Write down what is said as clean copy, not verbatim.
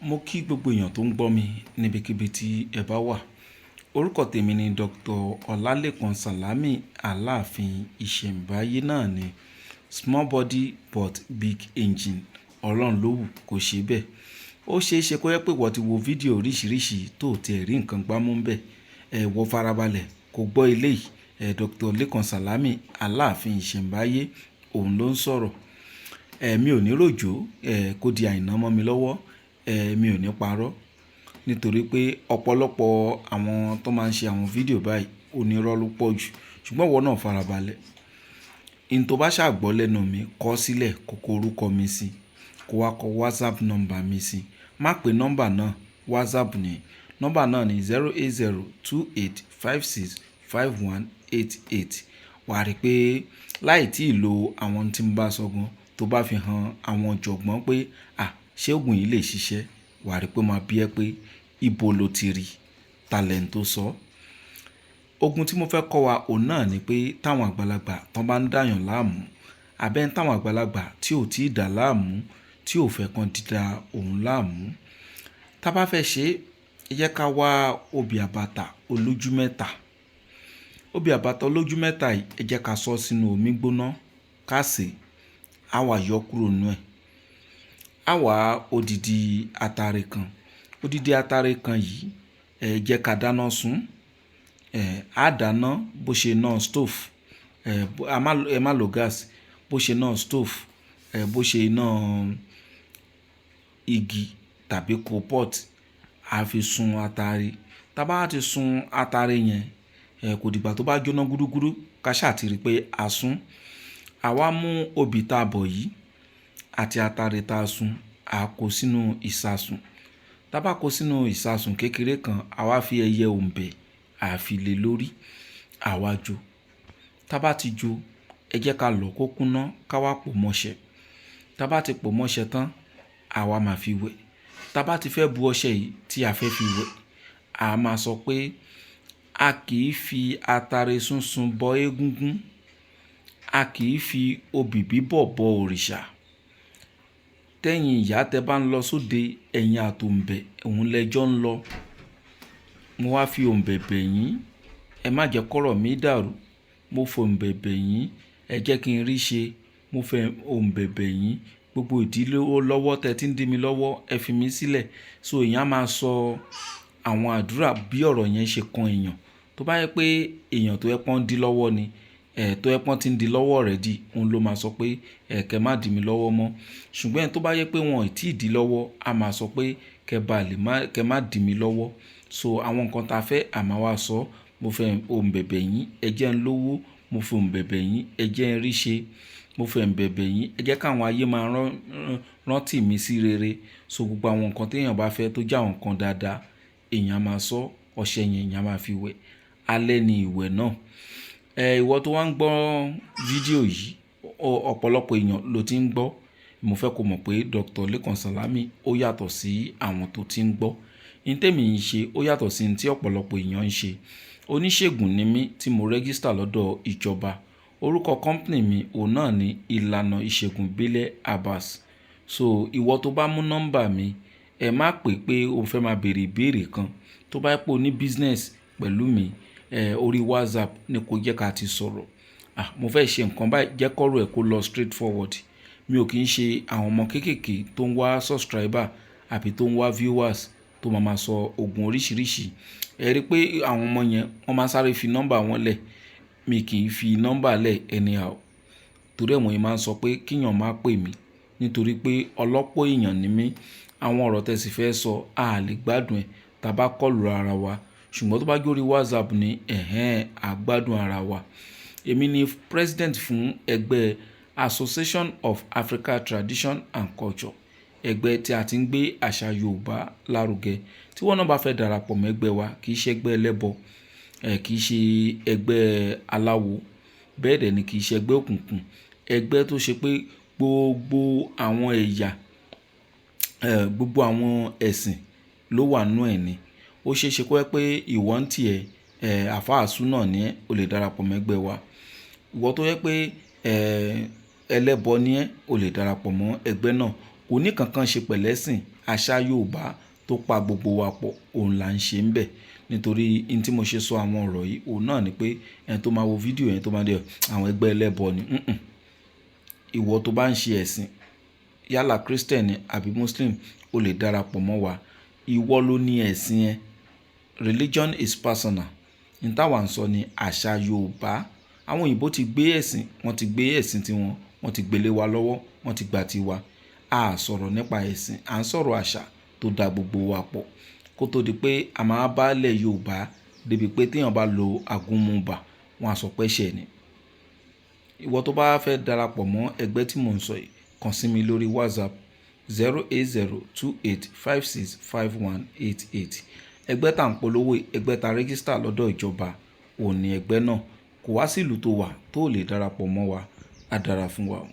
Mo kí gbogbo èèyàn tó ń gbọ́ mi níbikíbi tí ẹ bá wà. Orúkọ tèmi ni Dr. Ọlálékan Sàlámì Aláàfin Ìṣẹ̀mbáyé náà ni. Small body but big engine. Ọlọ́run ló wù kó ṣe bẹ́ẹ̀. Ó ṣe é ṣe kó jẹ́ pé ìwọ ti wo fídíò oríṣiríṣi tó ò tiẹ̀ rí nǹkan gbámú ńbẹ̀. Ẹ wọ farabalẹ̀ kó gbọ́ eléyìí. Dr. Lékan Sàlámì Aláàfin Ìṣẹ̀mbáyé òun ló ń sọ̀rọ̀. Mi ò ní ròjò, kó di àìná mọ́ mi lọ́wọ́. Mi ò ní parọ́. Nítorí pé ọ̀pọ̀lọpọ̀ àwọn tó máa ń ṣe àwọn fídíò báyìí onírọ́ ló pọ̀ jù. Ṣùgbọ́n ìwọ náà farabalẹ̀. Ohun tó bá ṣàgbọ́ lẹ́nu mi, kọ sílẹ̀ kó kọ orúkọ mi sí, kó wá kọ WhatsApp number mi sí. Má pe nọ́mbà náà, WhatsApp ni. Nọ́mbà náà ni 08028565188. Wà á rí pé láì tí ì lo àwọn tí ń bá sọ gan, tó bá fi hàn àwọn ọ̀jọ̀gbọ́n pé, à, ṣé òògùn yìí lè ṣiṣẹ́? Wà á rí pé ó máa bí ẹ pé ibo lo ti rí, talent tó sọ. Ogun tí mo fẹ́ kọ́ wa òun náà ni pé táwọn àgbàlagbà tó bá ń dàyàn láàmú, àbẹ́ táwọn àgbàlagbà tí ò tíì dà láàmú, tí ò fẹ́ kan dídá òun láàmú. Tá bá fẹ́ ṣe, ẹ jẹ́ ká wá obì àbàtà olójú mẹ́ta. Obì àbàtà olójú mẹ́ta yìí, ẹ jẹ́ ká sọ sínú omi gbóná, ká sè é, á wá yọ kúrò nínú ẹ̀. Á wá odidi atare kan. Odidi atare kan yìí, ẹ jẹ́ ká dáná sun. Á dáná bó ṣe iná stove. Ẹ má lo gas. Bó ṣe iná stove, bó ṣe iná igi tàbí coal pot, a fi sun atare. Tá bá ti sun atare yẹn, kò dìgbà tó bá jóná gúdúgúdú ká ṣà ti rí pé a sun. A wá mú obì ta bọ̀ yìí àti atare ta sun, a kó sínú ìsasùn. Tá bá kó sínú ìsasùn kékeré kan, a wá fi ẹyẹ òǹbẹ̀, a fi lé lórí, a wá jó. Tá bá ti jó, ẹ jẹ́ ká lọ̀ kó kúná ká wá pò mọ́ṣẹ. Tá bá ti pò mọ́ṣẹ tán, àwa máa fi wẹ̀. Tá bá ti fẹ́ bu ọṣẹ yìí tí a fẹ́ fi wẹ̀, a máa sọ pé a kì í fi atare súnsun bọ egungun, a kì í fi obì bíbọ̀ bọ òrìṣà. Tẹ́yìn ìyá tẹ bá ń lọ sóde, ẹ̀yin àtòǹbẹ̀, òun lẹjọ́ ń lọ. Mo wá fi òǹbẹ̀ bẹ̀ yín, ẹ má jẹ́ kọ́rọ̀ mi dàrú. Mo fò òǹbẹ̀ bẹ̀ yín, ẹ jẹ́ kí n rí ṣe. Mo fẹ́ òǹbẹ̀ bẹ̀ yín, gbogbo ìdílé lọ́wọ́ tẹ tí ń dí mi lọ́wọ́, ẹ fi mí sílẹ̀. So èèyàn á máa sọ àwọn àdúrà bí ọ̀rọ̀ yẹn ṣe kan èèyàn. Tó bá jẹ́ pé èèyàn tó jẹ́ pé wọ́n dí lọ́wọ́ ni, tó jẹ́ pé wọ́n ti ń di lọ́wọ́ already, òun ló máa sọ pé, kẹ má dí mi lọ́wọ́ mọ́. Ṣùgbọ́n ẹni tó bá jẹ́ pé wọn ò tí ì dí lọ́wọ́, a máa sọ pé kẹ bá lè má, kẹ má dí mi lọ́wọ́. So àwọn nǹkan ta fẹ́, a máa wá sọ. Mo fẹ́ òǹbẹ̀ bẹ̀ yín, ẹ jẹ́ ń lówó. Mo fò òǹbẹ̀ bẹ̀ yín, ẹ jẹ́ ń rí ṣe. Mo fẹ́ òǹbẹ̀ bẹ̀ yín, ẹ jẹ́ káwọn ayé máa rántí mi sí rere. So gbogbo àwọn nǹkan tí èèyàn bá fẹ́ tó jẹ́ àwọn nǹkan dáadáa, èèyàn máa sọ, ọṣẹ yẹn èèyàn máa fi wẹ̀. Alẹ́ ni ìwẹ̀ náà. Ìwọ tó wá ń gbọ́ fídíò yìí, ọ̀pọ̀lọpọ̀ èèyàn ló ti ń gbọ́. Mo fẹ́ kó mọ̀ pé Dr. Lékan Sàlámì ó yàtọ̀ sí àwọn tó ti ń gbọ́. Ohun tèmi ń ṣe ó yàtọ̀ sí ohun tí ọ̀pọ̀lọpọ̀ èèyàn ń ṣe. Oníṣègùn ni mí tí mo register lọ́dọ̀ ìjọba. Orúkọ company mi òun náà ni Ìlànà Ìṣègùn Ìbílẹ̀ Herbals. So ìwọ tó bá mú nọ́mbà mi, ẹ má pè pé o fẹ́ máa bèèrè ìbéèrè kan. Tó bá jẹ́ pé o ní business pẹ̀lú mi, orí WhatsApp ni kó jẹ́ ká ti sọ̀rọ̀. À, mo fẹ́ ṣe nǹkan báyìí, jẹ́ kọ́rọ̀ ẹ kó lọ straight forward. Mi ò kí ń ṣe àwọn ọmọ kéékèèké tó ń wá subscriber àbí tó ń wá viewers tó máa máa sọ òògùn oríṣiríṣi. Ẹ rí pé àwọn ọmọ yẹn wọ́n máa ń sáré fi nọ́mbà wọn lẹ̀. Mi kì í fi nọ́mbà lẹ̀ anyhow. Torí ẹ̀ wọ́n máa ń sọ pé kí èèyàn má pè mí. Nítorí pé ọlọ́pọ̀ èèyàn ni mí. Àwọn ọ̀rọ̀ tẹ sì fẹ́ sọ, a lè gbádùn ẹ̀ tá bá kọlù ara wa. Ṣùgbọ́n tó bá jó orí WhatsApp ni, ẹ̀hẹn, a gbádùn ara wa. Èmi ni president fún ẹgbẹ́ Association of Africa Tradition and Culture. Ẹgbẹ́ tí a ti ń gbé àṣà Yorùbá lárugẹ. Tí wọ́n náà bá fẹ́ darapọ̀ mọ́ ẹgbẹ́ wa, kì í ṣe ẹgbẹ́ ẹlẹ́bọ, kì í ṣe ẹgbẹ́ aláwo, bẹ́ẹ̀ dẹ̀ ni kì í ṣe ẹgbẹ́ òkùnkùn. Ẹgbẹ́ tó ṣe pé gbogbo àwọn ẹ̀yà, gbogbo àwọn ẹ̀sìn ló wà nínú ẹ̀ ni. Ó ṣe é ṣe kó jẹ́ pé ìwọ ń tì ẹ, àlfáà súnà ni ẹ́, o lè darapọ̀ mọ́ ẹgbẹ́ wa. Ìwọ tó jẹ́ pé, ẹlẹ́bọ ni ẹ́, o lè darapọ̀ mọ́ ẹgbẹ́ náà. Kò ní kankan ṣe pẹ̀lẹ́sìn. Àṣà Yorùbá tó pa gbogbo wa pọ̀, òun là ń ṣe ń bẹ̀. Nítorí n tí mo ṣe sọ àwọn ọ̀rọ̀ yìí, òun náà ni pé ẹni tó máa wo fídíò yẹn tó máa dé àwọn ẹgbẹ́ ẹlẹ́bọ ni. Ìwọ tó bá ń ṣe ẹ̀sìn, yálà Christian ni àbí Muslim, o lè darapọ̀ mọ́ wa. Ìwọ ló ní ẹ̀sìn ẹ. Religion is personal. N táwa ń sọ ni àṣà Yorùbá. Àwọn òyìnbó ti gbé ẹ̀sìn, wọ́n ti gbé ẹ̀sìn tiwọn, wọ́n ti gbélé wa lọ́wọ́, wọ́n ti gbà tiwa. A sọ̀rọ̀ nípa ẹ̀sìn, à ń sọ̀rọ̀ àṣà tó da gbogbo wa pọ̀. Kó tó di pé a máa bá ilẹ̀ Yorùbá débi pé tí èèyàn bá lo àgúnmu ibà, wọ́n á sọ pé ẹ̀ṣẹ̀ ni. Ìwọ tó bá fẹ́ darapọ̀ mọ́ ẹgbẹ́ tí mò ń sọ yìí, kàn sí mi lórí WhatsApp 08028565188. Ẹgbẹ́ tá ń polówó, ẹgbẹ́ ta register lọ́dọ̀ ìjọba, òun ní ẹgbẹ́ náà. Kò wá sí ìlú tó wà tó lè darapọ̀ mọ́ wa. Á dára fún wa o.